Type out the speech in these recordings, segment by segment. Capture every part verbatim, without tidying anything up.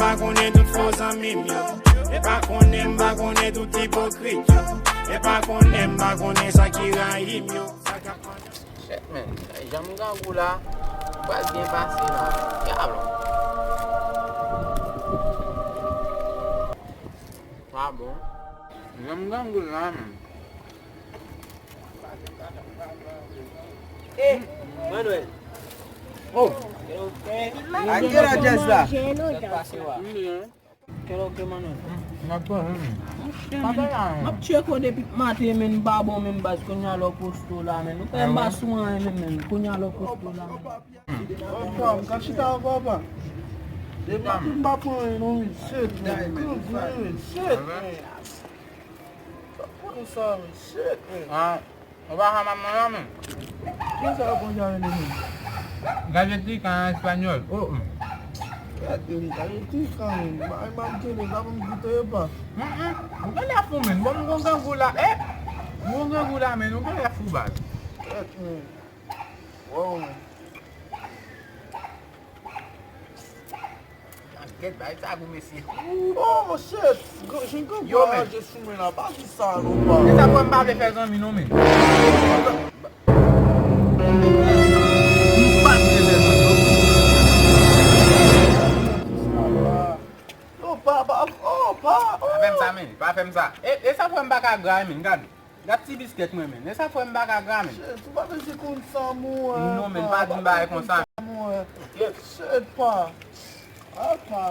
Pa konnen tout fo zanmi m yo. E pa konnen m pa konnen tout ipokrit yo. E pa konnen m pa konnen sa ki rayi m yo. Sa k ap mande. Shit, man. Jan m grangou la, m pral byen pase la. Dyab. Pa bon. Jan m grangou la, man. Eh, Manuel. Oh. A ki lè jazz la? Kèlòke, Manuel. M ap tcheke w depi maten, men m pa bon, men baz, kounye a lè w poste w la, men. Ou kwè m pa sou anyen, men, men kounye a lè w poste w la, men. Papa, m ka chita avè w, papa. Depi m pa pran anyen non, men. Shit, man. Shit, man. Pa pran sa, men. Shit, man. Ou pa ka mwen la, men. Kisa w konn sa rele, men? Galletica an espanyòl. Oh, oh. Gade, Galletica, men. Bay m ap gade, sa pou m goute, epa. Mm, mm. Ou genlè fou, men. Bon, m gon grangou la. Eh! M gon grangou la, men. Ou genlè fou, baz. Kèt, men. Wow, men. Gèt, bay sa gou, mesye. Oh, shit! Jen grangou a raje sou mwen la. Pa di sa, non, pa. Se sa pou m pa vle fè zanmi, non, men. M pa vle fè zanmi, non. Non, pa, pa, oh, pa, oh. Pa fè m sa, men. Pa fè m sa. E, e sa pou m pa ka gra, men. Gade. Gad ti biskèt mwen, men. E sa fè m pa ka gra, men. Shit, ou pa bezwen konn sa, mwen. Non, men, pa di m bagay konsa. Shit, pa. Ah, pa.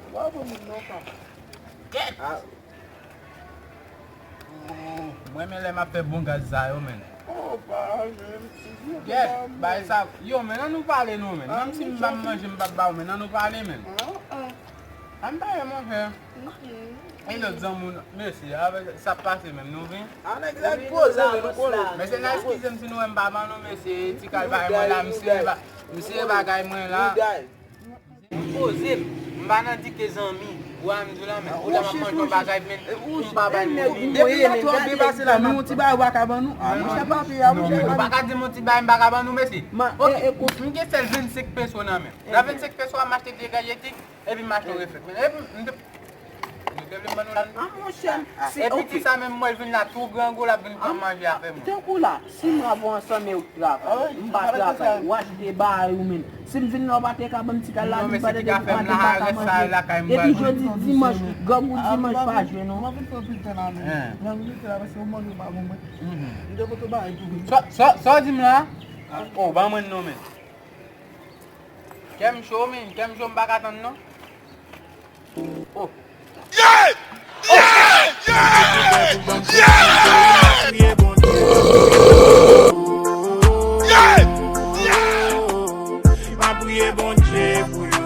Ou pa bon moun, non, pa. Kèt! Mwen, men lè m ap fè bon gaz sa yo, men. Oh, pa, men. Kèt, bay sa. Yo, men, ann nou pale, non, men. Menm si m pa manje, m p ap ba ou, men, ann nou pale, men. Ann pale, monchè. E lòt zanmi w, mesye, avèk sa k pase menm, nou vin. A nèg la poze, men nou konnen. Mesye, n a eskize m si nou wè m pa ban nou, mesye, ti kal bagay mwen la, m sere ba-, m sere bagay mwen la. M poze m, m pa nan dike zanmi. Ou a m di w la, men, ou ta m ap manje yon bagay, men, m pa bay moun. Depi maten w byen pase la, nou yon ti bagay ou pa ka ban nou. A, monchè, pa peye, a, monchè, pa peye. Ou pa ka di m yon ti bagay m pa ka ban nou, mesye. Ok, m gen sèl vennsenk peso nan men m. Nan vennsenk peso a, m achte de galletik. Epi m achte yon reflèt. Men epi m te, nou te vle ban nou la. A, monchè, si, epi ti sa menm, mwen vin la tou grangou, l ap vin pran manje avè mwen. Tankou la, si m avè w ansanm e ou k travay, m pa travay, ou achte bagay ou menm. Si m vin la, ou pa te ka ban m ti kal la, vin pandan depi maten m pa ka manje. Depi jodi dimanch, grangou dimanch pa jwe non. Mwen vin fè yon ti tan la menm. Mwen vin fè la paske ou manje pa bon mwen. M te pote bagay pou ou. Sa, sa, sa w di m la? Oh, ban mwen non men. Kè m cho, men. Kè m cho, m pa ka tann, non. Oh. Yeah! Yeah! Yeah! Yeah! Yeah! Yeah! M ap priye Bondye pou yo.